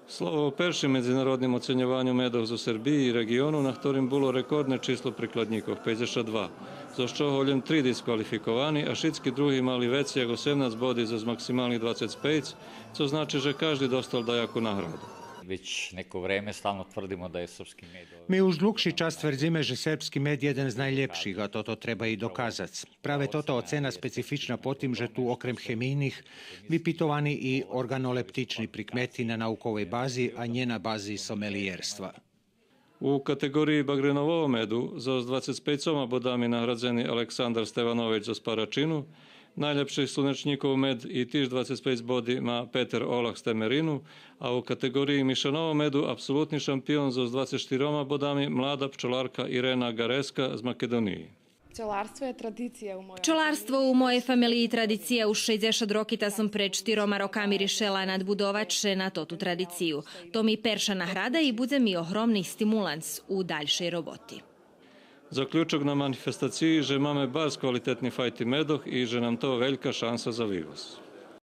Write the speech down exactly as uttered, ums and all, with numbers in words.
Слово о першим медзинародним оценьованю медох зоз Сербиї и реґиону, на хторим було рекордне число прикладнїкох, пейдзешат два, зоз чого лєм три дисквалификовани, а шицки други мали вецей як осемнац боди зоз максималних двацец пейц, цо значи же кажди достал даяку награду. Већ неко време стално тврдимо да је српски мед Ми уж длугши час твердзиме же сербски мед једен з најљепших, а тото треба и доказац. Праве тото оцена специфична по тим же ту окрем хемийних випитовани и орґанолептични прикмети на науковей бази, а нє на бази сомелиєрства. У катеґориї багренового меду зоз двацец пейцома бодами наградзени Александар Стеванович зоз Парачину, найлєпши слунечнїков мед и тиж двацец пейц боди ма Петер Олах з Темерину, а у катеґориї мишаного меду апсолутни шампион зоз двацец штирома бодами млада пчоларка Ирена Ґареска з Македониї. Пчоларство је традиција у мојој Пчоларство у моєй фамелиї традиция уж шейдзешат роки, та сом пред штирома роками ришела надбудовац ше на тоту традицию. То ми перша награда и будзе ми огромни стимуланс у дальшей роботи. Заключок на манифестациї же маме барз квалитетни файти медох и же нам то велька шанса за вивоз.